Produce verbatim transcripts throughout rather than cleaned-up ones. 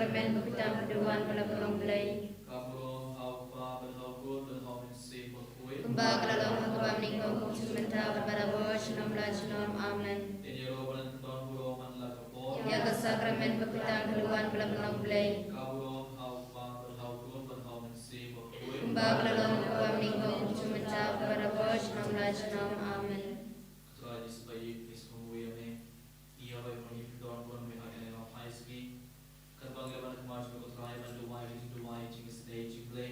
Sakramen bakhuid tang ka duwan ba la pynlong Blei. Ka burom ha u Kpa bad ha u Khun bad ha u Mynsiem Bakhuid. Kumba ka la long ha kaba mynnyngkong, kumjuh mynta bad barabor, junom la junom. Amen. Ngin ïaroh ban don burom man la ka por ïa ka sakramen bakhuid tang ka duwan ba la pynlong Blei. Ka burom ha u Kpa bad ha u Khun bad ha u Mynsiem Bakhuid. Kumba ka la long ha kaba mynnyngkong, kumjuh mynta bad barabor, junom la junom. Amen. Ka Trai Jisu ba ïeit, ngi sngewbha ïa me. Ïa bai pynïap don bun me ha kane ka pyrthei. Katba ngi la wan ha khmat jong ka Trai ban duwai ki jingduwai jingisynei jong U Blei,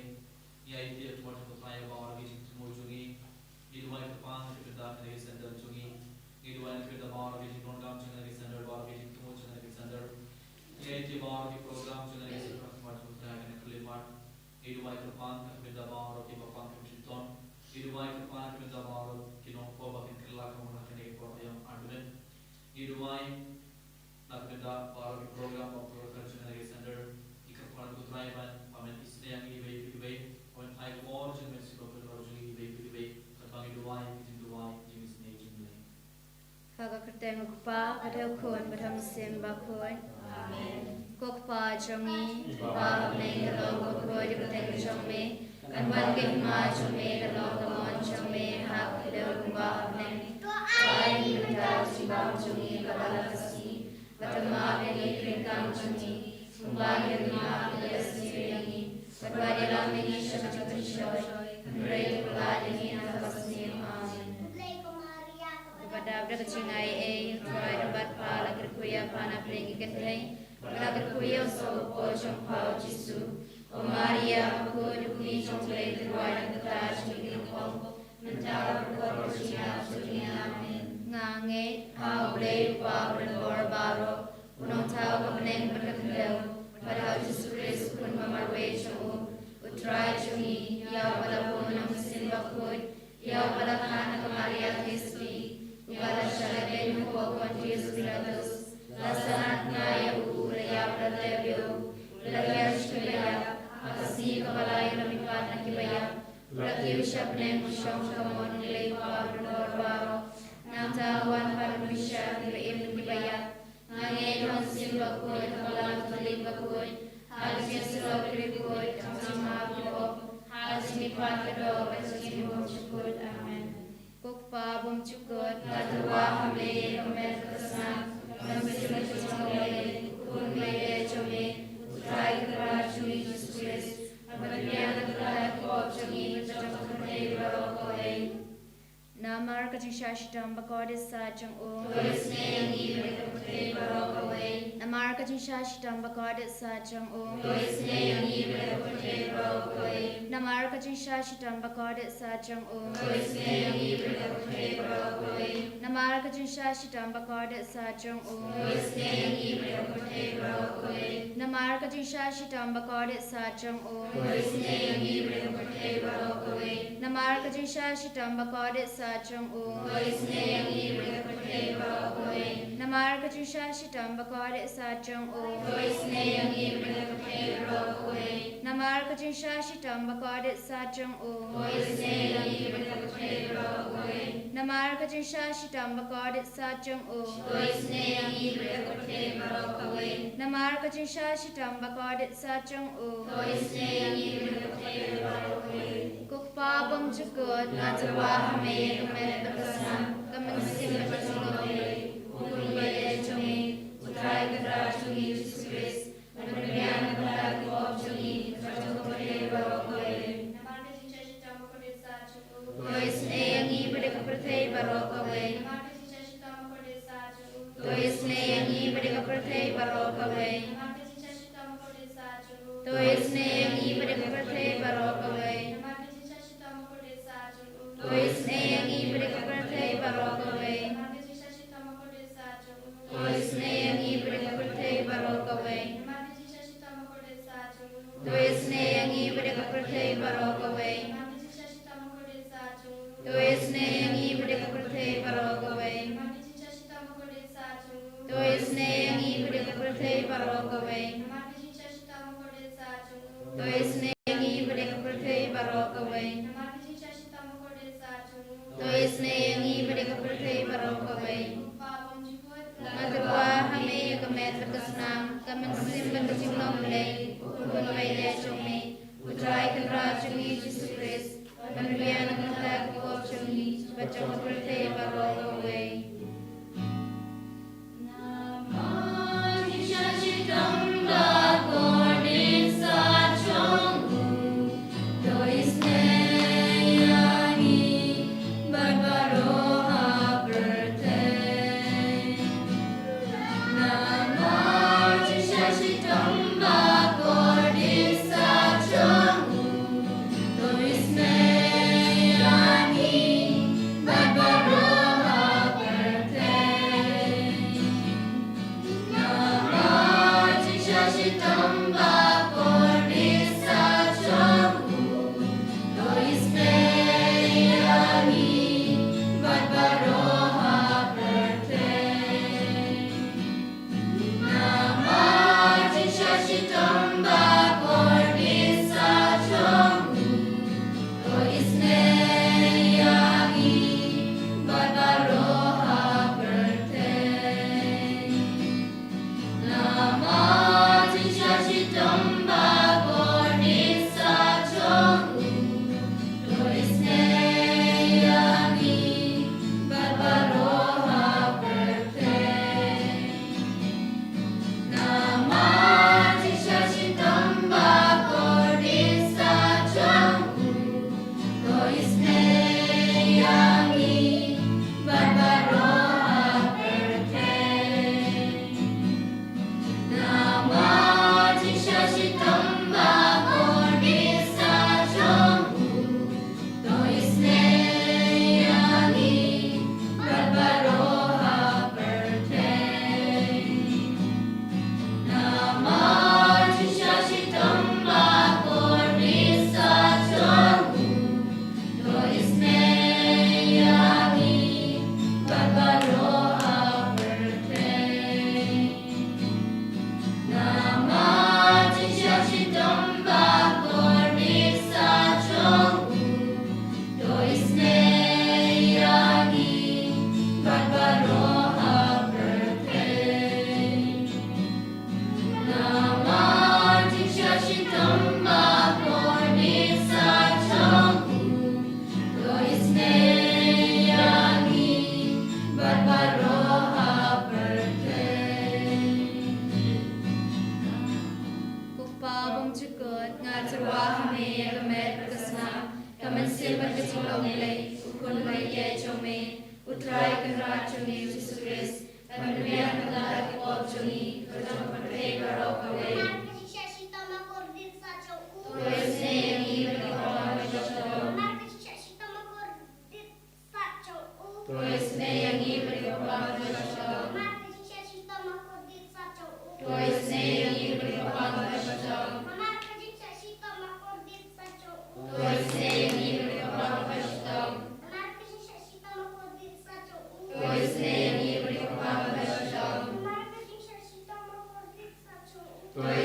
ngi aiti ha khmat jong ka Trai baroh ki jingthmu jong ngi. Ngi duwai kyrpang na ka bynta kane ka center jong ngi. Ngi duwai na ka bynta baroh ki jingdonkam jong kane ka center, baroh ki jingthmu jong kane ka center. Ngi aiti baroh ki program jong kane ka center ha khmat jong ka Trai ha kane ka khyllipmat. Ngi duwai kyrpang na ka bynta baroh kiba pang ka mission ton. Ngi duwai kyrpang na ka bynta baroh ki nongpop ba kin kylla ka mon ha kane ka por aïom artylli. Ngi duwai na ka bynta baroh ki program ba pynlong ha kane ka center. Ngi kyrpang na ka Trai ban, ba men isynei ïa ngi iwei pa iwei, ba men phai ka bor jong me sha ka bynta jong ngi iwei pa iwei. Katba ngi duwai ki jingduwai jingisynei jong U Blei. Ha ka kyrteng U Kpa bad U Khun bad U Mynsiem Bakhuid. Amen. Ko Kpa jong ngi, uba ha bneng, ka long bakhuid ka kyrteng jong me. Kan wan ka hima jong me, kan long ka mon jong me ha ka khyndew kumba ha bneng. Ai ïa ngi mynta u jingbam jong ngi ba la ka sngi, bad to map ïa ngi ki ryngkang jong ngi, kumba ngi ruh ngi map ïa kiba ïasniew ïa ngi. Bad wat ïalam ïa ngi sha ka jingpynshoi, hynrei to pynlait ïa ngi na kaba sniew. Amen. Kaba dap da ka jingaiei, U Trai u don bad pha, la kyrkhu ïa pha na pdeng ki kynthei, bad la kyrkhu ïa u soh u poh jong pha U Jisu. Ko Maria bakhuid, u kmie jong U Blei, to duwai na ka bynta jong ngi kiba pop, mynta bad ka por ka jingïap jong ngi. Amen. Nga ngeit ha U Blei U Kpa uba don bor baroh, u Nongthaw ka bneng bad ka khyndew, bad ha U Jisu Khrist, u Khun ba marwei jong u, U Trai jong ngi, ïa uba la bun na U Mynsiem Bakhuid, ïa uba la kha na ka Maria Theisotti, uba la shah lehbeiñ hapoh Pontius Pilatus, la sangeh ïa u, la ïap, la tep ïa u, u la hiar sha kiba ïap, ha ka sngi kaba lai u la mihpat na kiba ïap, u la kiew sha bneng, u shong sha ka mon U Blei U Kpa uba don bor baroh. Nangta un wan pat ban bishar ïa kiba im bad kiba ïap. Nga ngeit ha U Mynsiem Bakhuid, ha ka Balang Katholik bakhuid, ha ka jingïasyllok ki riewkhuid, ha ka jingmap ki pop, ha ka jingmihpat ka doh, ha ka jingim bymjukut. Amen. Ko Kpa bymjukut, nga tyrwa ha me ïa ka met bad ka snam, ka mynsiem bad ka jingïeit jong U Khun ba ïeit jong me, U Trai ka Kynrad jong ngi Jisu Khrist, uba la pynbiang na ka bynta ki pop jong ngi bad jong ka pyrthei baroh kawei. Namar ka jingshah shitom bakordit sah jong u. To isynei ïa ngi bad ïa ka pyrthei baroh kawei. Namar ka jingshah shitom bakordit sah jong u. To isynei ïa ngi bad ïa ka pyrthei baroh kawei. Namar ka jingshah shitom bakordit sah jong u. To isynei ïa ngi bad ïa ka pyrthei baroh kawei. Namar ka jingshah shitom bakordit sah jong u. To isynei ïa ngi bad ïa ka pyrthei baroh kawei. Namar ka jingshah shitom bakordit sah jong u. To isynei ïa ngi bad ïa ka pyrthei baroh kawei. Namar ka jingshah shitom bakordit sah jong u. To isynei ïa ngi bad ïa ka pyrthei baroh kawei. Namar ka jingshah shitom bakordit sah jong u. To isynei ïa ngi bad ïa ka pyrthei baroh kawei. Namar ka jingshah shitom bakordit sah jong u. To isynei ïa ngi bad ïa ka pyrthei baroh kawei. Namar ka jingshah shitom bakordit sah jong u. To isynei ïa ngi bad ïa ka pyrthei baroh kawei. Namar ka jingshah shitom bakordit sah jong u. To isynei ïa ngi bad ïa ka pyrthei baroh kawei. Ko Kpa bymjukut, nga tyrwa ha me ïa ka met bad ka snam, ka mynsiem bad ka jinglong U Blei, U Khun ba ïeit jong me, U Trai ka Kynrad jong ngi Jisu Khrist, uba la pynbiang na ka bynta ki pop jong ngi bad jong ka pyrthei baroh kawei. Namar ka jingshah shitom bakordit sah jong u. To isynei ïa ngi bad ïa ka pyrthei baroh kawei. Namar ka jingshah shitom bakordit sah jong u. To isynei ïa ngi bad ïa ka pyrthei baroh kawei. Namar ka jingshah shitom bakordit sah jong u. To isynei ïa ngi bad ïa ka pyrthei baroh kawei. Namar ka jingshah shitom bakordit sah jong u. To isynei ïa ngi bad ïa ka pyrthei baroh kawei. Namar ka jingshah shitom bakordit sah jong u. To isynei ïa ngi bad ïa ka pyrthei baroh kawei. Namar ka jingshah shitom bakordit sah jong u. To isynei ïa ngi bad ïa ka pyrthei baroh kawei. Namar ka jingshah shitom bakordit sah jong u. To isynei ïa ngi bad ïa ka pyrthei baroh kawei. Long lei, u khun ba ïaid jong me, u Trai Kynrad jong ngi Jisu Khrist, ban pynbiang na ka bynta ka pop jong ngi, bad jong ka pyrthei baroh kawei. Namar jingshah shitom bakordit sah jong u, to isynei ïa ngi bad baroh ha pyrthei. Namar jingshah shitom bakordit sah jong u, to isynei ïa ngi bad baroh ha pyrthei. Namar jingshah shitom bakordit sah jong u, to isynei ïa ngi bad baroh ha pyrthei. Namar jingshah shitom bakordit sah jong u, to isynei ïa ngi bad baroh ha pyrthei. Namar jingshah shitom bakordit sah jong u, to isynei ïa ngi bad baroh ha pyrthei. Namar jingshah shitom bakordit sah jong u, to isynei ïa ngi bad baroh ha pyrthei. Namar jingshah shitom bakordit sah jong u, to isynei ïa ngi bad baroh ha pyrthei. Namar jingshah shitom bakordit sah jong u, to isynei ïa ngi bad baroh ha pyrthei. Namar jingshah shitom bakordit sah jong u, to isynei ïa ngi bad baroh ha pyrthei. Namar jingshah shitom bakordit sah jong u, to isynei ïa ngi bad baroh ha pyrthei. Ko Kpa bymjukut, nga tyrwa ha me ïa ka met bad ka snam, ka mynsiem bad ka jinglong lei, u khun ba ïaid jong me, u Trai Kynrad jong ngi Jisu Khrist, ban pynbiang na ka bynta ka pop jong ngi bad jong ka pyrthei baroh kawei. Namar ka jingshah shitom bakordit sah jong u, to isynei ïa ngi bad ïa ka bangma ka sha u. Namar ka jingshah shitom bakordit sah jong u, to isynei ïa ngi bad ïa ka bangma ka sha u. Namar ka jingshah shitom bakordit sah jong u, to isynei ïa ngi bad ïa ka bangma ka sha u. Namar ka jingshah shitom bakordit sah jong u, to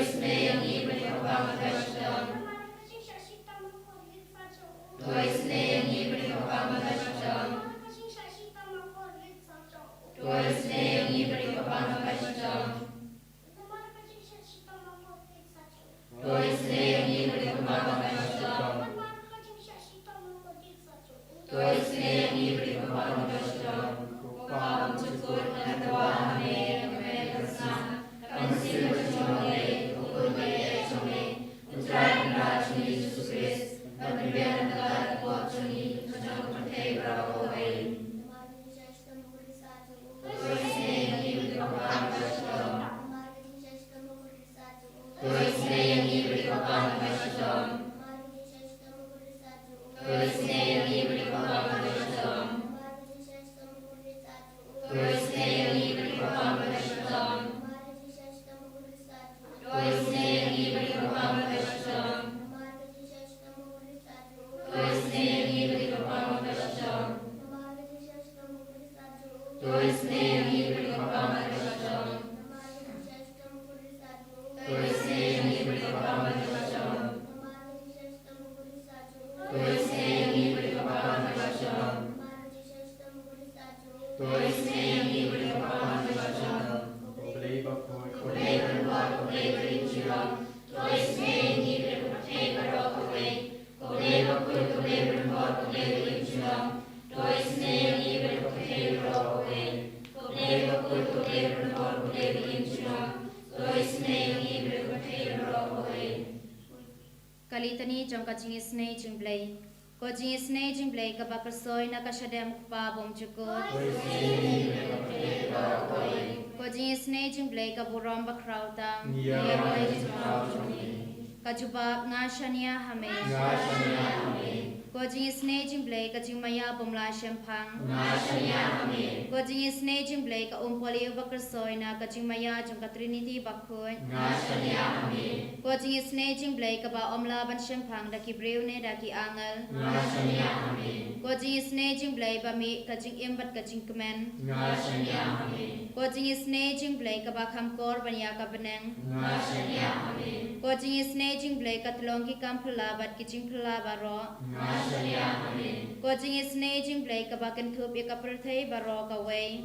isynei ïa ngi bad ïa ka bangma ka sha u. Namar ka jingshah shitom bakordit sah jong u, to isynei ïa ngi bad ïa ka bangma ka sha u. Namar ka jingshah shitom bakordit sah jong u, to isynei ïa ngi bad ïa ka bangma ka sha u. Namar ka jingshah shitom bakordit sah jong u, to isynei ïa ngi bad ïa ka bangma ka sha u. Namar ka jingshah shitom bakordit sah jong u, to isynei ïa ngi bad ïa ka bangma ka sha u. Namar ka jingshah shitom bakordit sah jong u, to isynei ïa ngi bad ïa ka bangma ka sha u. Namar ka jingshah shitom bakordit sah jong u, to isynei ïa ngi bad ïa ka bangma ka sha u. Ko Kpa bymjukut, nga tyrwa ha me ïa ka met bad ka snam, ka mynsiem bad ka jinglong lei, u khun ba ïaid jong me, u Trai Kynrad jong ngi Jisu Khrist, ban pynbiang na ka bynta ka pop jong ngi bad jong ka pyrthei baroh kawei. Namar ka jingshah shitom bakordit sah jong u, to isynei ïa ngi bad ïa ka bangma ka sha u. Namar ka jingshah shitom bakordit sah jong u, to isynei ïa ngi bad ïa ka bangma ka sha u. Namar ka jingshah shitom bakordit sah jong u, to isynei ïa ngi bad ïa ka bangma ka sha u. Namar ka jingshah shitom bakordit sah jong u, to isynei ïa ngi bad ïa ka bangma ka sha u. Namar ka jingshah shitom bakordit sah jong u, to isynei ïa ngi bad ïa ka bangma ka sha u. Namar ka jingshah shitom bakordit sah jong u, to isynei ïa ngi bad ïa ka bangma ka sha u. Namar ka jingshah shitom bakordit sah jong u, to isynei ïa ngi bad ïa ka bangma ka sha u. Namar ka jingshah shitom bakordit sah jong u, to isynei ïa ngi bad ïa ka bangma ka sha u. Namar ka jingshah shitom bakordit sah jong u, to isynei ïa ngi bad ïa ka bangma ka sha u. Namar ka jingshah shitom bakordit sah jong u, to isynei ïa ngi bad ïa ka bangma ka sha u. Ko Blei bakhuid, ko Blei kynwar, ko Blei barim jingïarap, Tani jong ka jingisynei jingblei. Ko jingisynei jingblei kaba kyrshoi na ka shadem u Kpa bymjukut. Ko jingisynei jingblei ka burom bakhraw tam. Ka jubab, nga shaniah ha me. Ko jingisynei jingblei ka jingmaïa bymlah shemphang. Ko jingisynei jingblei ka umpohliew ba kyrshoi na ka jingmaïa jong ka Trinity bakhuid. Ko jingisynei jingblei kaba ym lah ban shemphang da ki briew ne da ki angel. Ko jingisynei jingblei ba mih ka jingim bad ka jingkmen. Ko jingisynei jingblei kaba kham kor ban ïa ka bneng. Ko jingisynei jingblei ka tlong ki kam phylla bad ki jingphylla baroh. Ko jingisynei jingblei kaba kynthup ïa ka pyrthei baroh kawei.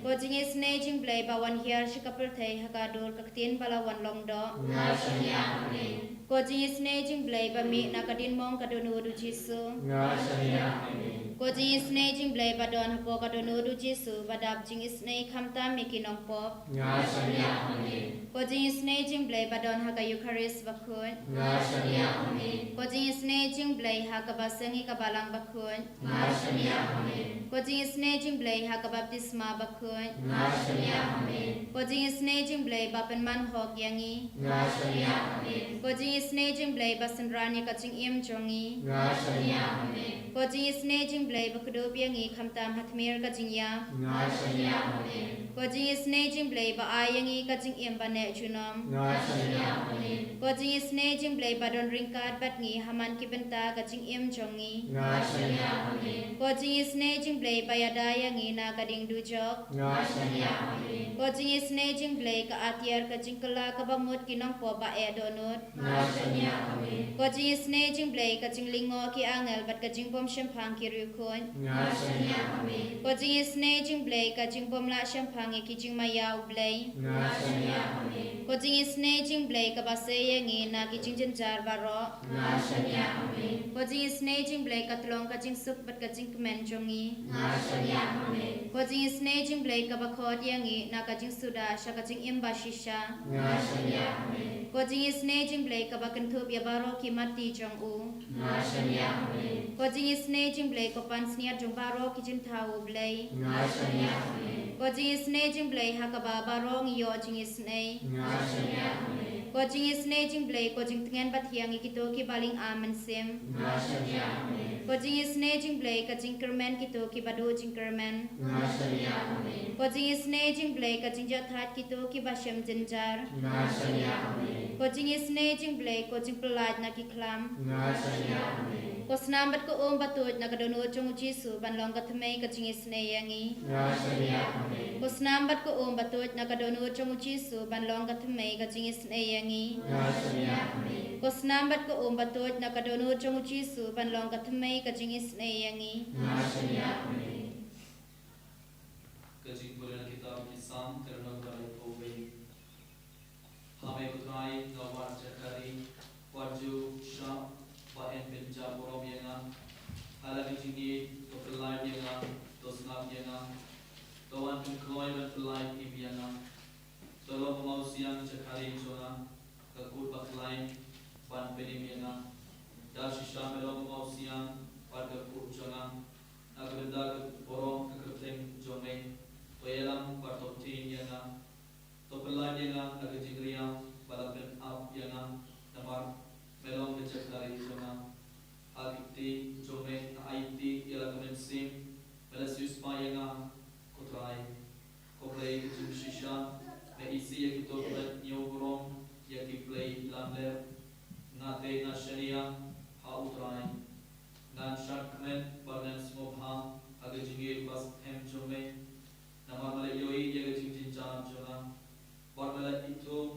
Ko jingisynei jingblei ba wan hiar sha ka pyrthei ha ka dur ka ktien ba la wan long doh. Ko jingisynei jingblei ba mih na ka diengphna ka dohnud u Jisu. Ko jingisynei jingblei ba don hapoh ka dohnud u Jisu ba dap jingisynei khamtam ïa ki nongpop. Ko jingisynei jingblei ba don ha ka Eukharist bakhuid. Ko jingisynei jingblei ha kaba seng ïa ka balang bakhuid. Ko jingisynei jingblei ha ka baptisma bakhuid. Ko jingisynei jingblei ba pynman hok ïa ngi. Ko jingisynei jingblei ba synran ïa ka jingim jong ngi. Ko jingisynei jingblei ba kdup ïa ngi khamtam ha tmier ka jingïap. Ko jingisynei jingblei ba ai ïa ngi ka jingim ba neh junom. Ko jingisynei jingblei ba don ryngkat bad ngi ha man ki bynta ka jingim jong ngi. Ko jingisynei jingblei ba ïada ïa ngi na ka ding dujok. Ko jingisynei jingblei ka atiar ka jingkylla kaba mut ki nongpop ba eh dohnud. Ko jingisynei jingblei ka jinglyngngoh ki angel bad ka jingbymshemphang ki riewkhuid. Ko jingisynei jingblei ka jingbymlah shemphang ïa ki jingmaïa u Blei. Ko jingisynei jingblei kaba sei ïa ngi na ki jingjynjar baroh. Ko jingisynei jingblei ka tlong ka jingsuk bad ka jingkmen jong ngi. Ko jingisynei jingblei kaba khot ïa ngi na ka jingsuda sha ka jingim ba shisha. Ko jingisynei jingblei kaba kynthup ïa baroh ki matti jong u. Ko jingisynei jingblei ko pansngiat jong baroh ki jingthaw u Blei. Ko jingisynei jingblei ha kaba baroh ngi ïoh jingisynei. Ko jingisynei jingblei ko jingtngen bathiang ïa kito kiba lyngba mynsiem. Ko jingisynei jingblei ka jingkyrmen kito kiba duh jingkyrmen. Ko jingisynei jingblei ka jingjahthait kito kiba shem jynjar. Ko jingisynei jingblei ko jingpyllait na ki khlam. Ko snam bad ka um ba tuid na ka dohnud jong u Jisu ban long ka thymmei ka jingisynei ïa ngi. Ko snam bad ka um ba tuid na ka dohnud jong u Jisu ban long ka thymmei ka jingisynei ïa ngi. Ko snam bad ka um ba tuid na ka dohnud jong u Jisu ban long ka thymmei ka jingisynei ïa ngi. Ka jingpule na kitab ki Salm, ka lynnong ba laiphew wei. Ha me ko Trai nga wan jaka ri, wat ju shah ba yn pynjah burom ïa nga. Ha la ki jingïeit to pynlait ïa nga, to sngap ïa nga. To wan pynkloi ban pynlait im ïa nga. To long kum u siang jaka ri jong nga, ka kut ba khlaiñ ban pynim ïa nga. Da shisha me long kum u siang bad ka kut jong nga. Na ka bynta ka burom ka kyrteng jong me, to ïalam bad to ktien ïa nga. To pynlait ïa nga na ka jingria ba la pynap ïa nga, namar me long ka jaka ri jong nga. Ha ki kti jong me nga aiti ïa la ka mynsiem, me la siewspah ïa nga ko Trai. Ko Blei ka jingshisha, me isih ïa kito kiba ñiew burom ïa ki blei lamler. Nga te nga shaniah ha u Trai. Ngan shad kmen bad ngan sngewbha ha ka jingïeit ba skhem jong me. Namar me la ïohi ïa ka jingjynjar jong nga, bad me la ithuh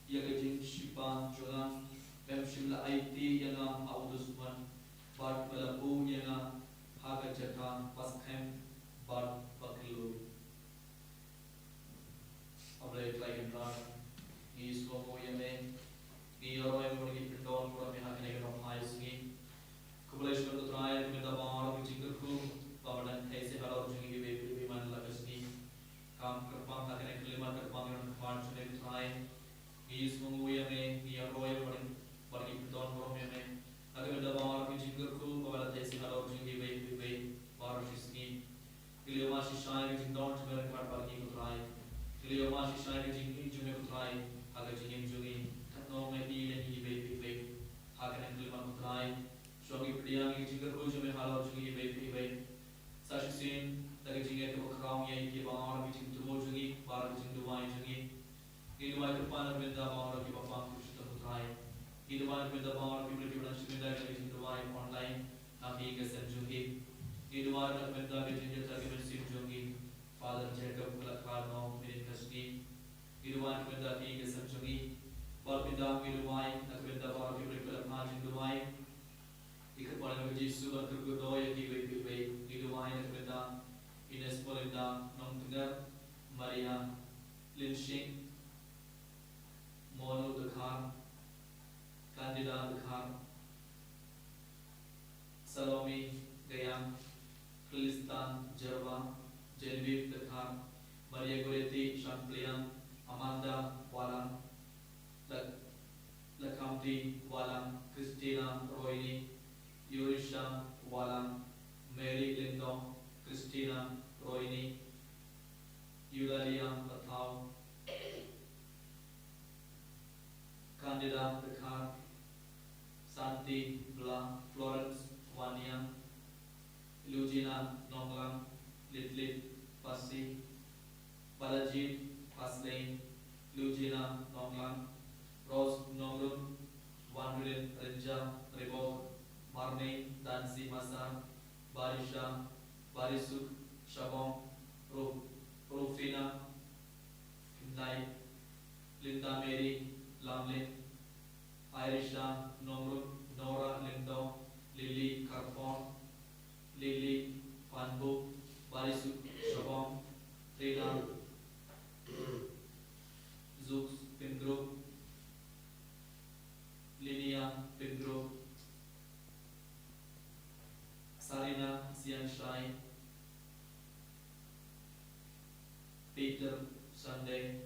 ïa ka jingshipa jong nga. Mem shym la aiti ïa nga ha u dusmon, bad me la buh ïa nga ha ka jaka ba skhem bad ba kylluid. A Blei Trai Kynrad, ngi sngewnguh ïa me, ngi ïaroh ïa me bad ngi pyndonkam ïa me ha kane ka sngi. Khublei shibun ko Trai, ka mynta baroh ka jingkyrkhu ba me dang khein halor jong ngi kiwei kiwei man la ka sngi. Kam kyrpang ha kane ka khyllipmat kyrpang ïa ka khmat jong me ko Trai. Ngi sngewnguh ïa me, ngi ïaroh ïa me bad ngi Ngi leh ma shisha ka jingdon jong me ryngkat bad ngi ko Trai. Ngi leh ma shisha ka jingïeit jong me ko Trai ha ka jingim jong ngi. Katno me ïeit ïa ngi iwei pa iwei. Ha kane ka khyllipmat ko Trai, shuwa ngi pdiang ïa ka jingkyrkhu jong me halor jong ngi iwei pa iwei. Sa shisien da ka jingïaid kaba khraw ïa ki baroh ki jingthmu jong ngi, baroh ki jingduwai jong ngi. Ngi duwai kyrpad na ka bynta baroh kiba pang ki shitom ko Trai. Ngi duwai na ka bynta baroh ki briew kiba nang shim bynta ïa ka jingduwai online na ka ïing ka sem jong ki. Ngi duwai na ka bynta ka jingïatai ka mynsiem jong ki Father Jacob Khlakha Nongmynin Khasni. Ngi duwai na ka bynta ka ïing ka sem jong ki. Bad bynta ngi duwai na ka bynta baroh ki briew kiba la phah jingduwai. Ngi kyrpad ïa ka Jisu ban kyrkhu ïa ki iwei pa iwei. Ngi duwai na ka bynta Ines Melinda Nongtngar, Maria Lynshing, Monu Dkhar, Candida Dkhar, Salome Gayam, Khrista Jerba, Genevieve Dkhar, Maria Goretti Shanpliang, Amanda Walang, Lak-, Lakhamti Walang, Christina Roini, Yurisha Walang, Mary Lyngdoh, Christina Roini, Eulalia Pathau, Candida Dkhar, Santi Bla, Florence Waniang, Lugina Nonglang, Litlit Pasi, Balaji Pasley, Lugina Nonglang, Rose Nongrun, Wanrulin Renja, Ribok Marnei, Dansi Masar, Barisha, Barisuk Shabong, Ru-, Rufina Khyndai, Linda Mary Lamlin, Irisha Nongrun, Nora Lyngdoh, Lily Kharpong, Lily Fanbuk, Barisuk Shabong, Trina Zuk Pindro, Linia Pindro, Sarina Sianshai, Peter Sunday,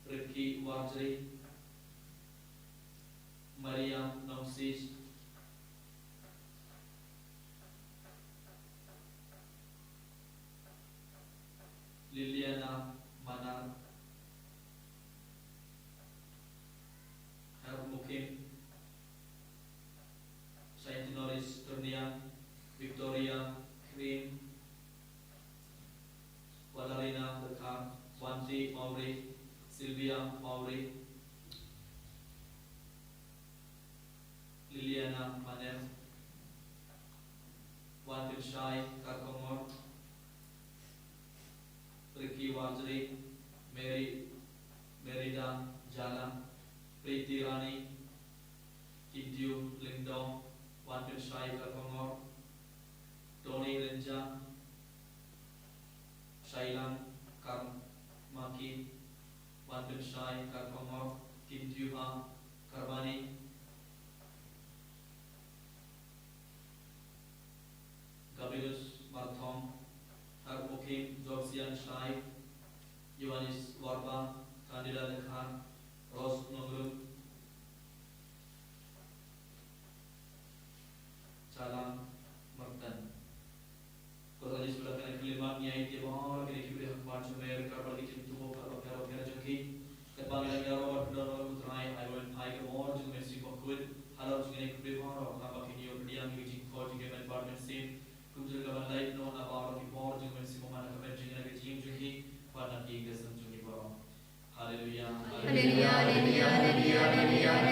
Ricky Warjri, Maria Nongsij, Liliana Manar, Hermukim, Saintinoris Turnian, Victoria Krim, Valerina Dkhar, Wanti Mawri, Sylvia Mawri, Liliana Manem, Wan Pynshai Karkongor, Ricky Warjri, Mary, Merida Jala, Priti Rani, Kintiu Lyngdoh, Wan Pynshai Karkongor, Tony Renja, Shailang Karmaki, Wan Pynshai Karkongor, Kintiuha Karbani, Gabilus Marthom, Harmukim Josian Shai, Yohanis Warba, Candida Dkhar, Ros Nongrun, Chalang Mertan. Ko Trai Jisu, la kane ka khyllipmat ngi ai ïa ki baroh kine ki briew ha khmat jong me, ryngkat bad ki jingthmu baroh baroh jong ki. Katba ngi la ïaroh bad pyndonkam, ko Trai, ai ba men phai ka bor jong ka Mynsiem Bakhuid halor jong kine ki briew baroh, khnang ba kin ïoh pdiang ïa ka jingkhuid jong ka met bad mynsiem. Kumjuh ruh ka ban lait noh na baroh ki bor jong ka Mynsiem Bakhuid na ka met jong ngi, na ka jingim jong ngi bad na ka ïing ka sem jong ngi baroh. Haleluya. Haleluya, haleluya, haleluya.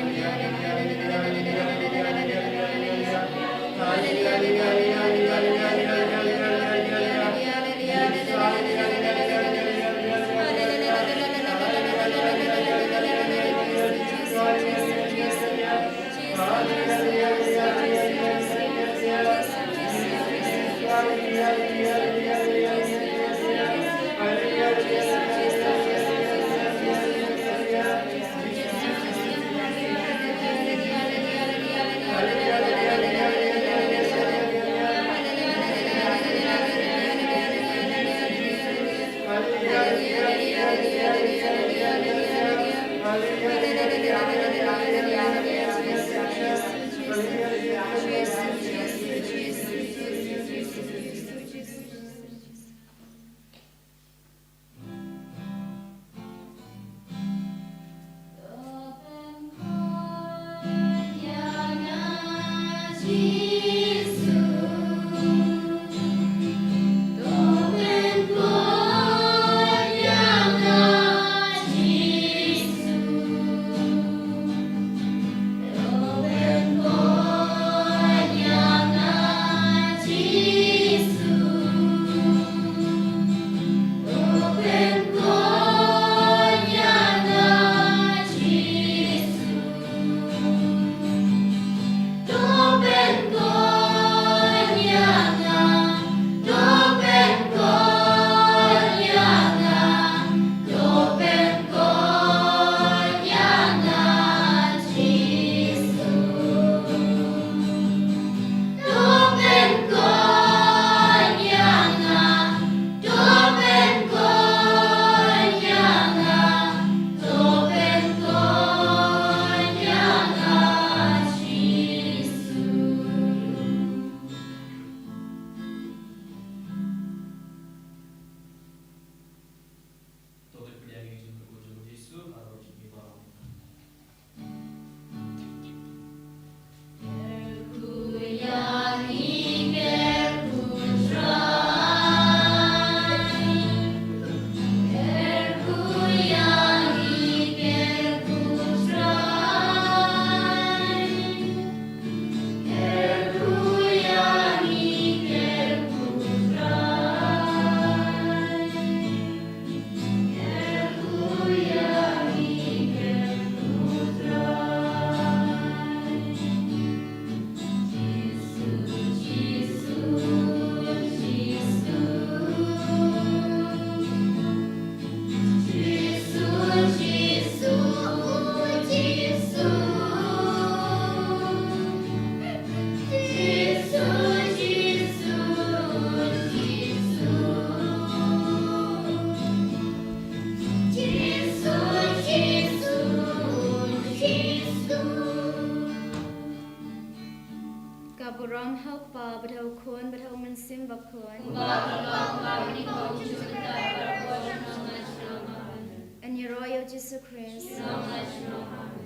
Ong ha u Kpa bad ha u Khun bad ha u Mynsiem Bakhuid. Yn ïaroh ïa u Jisu Khrist.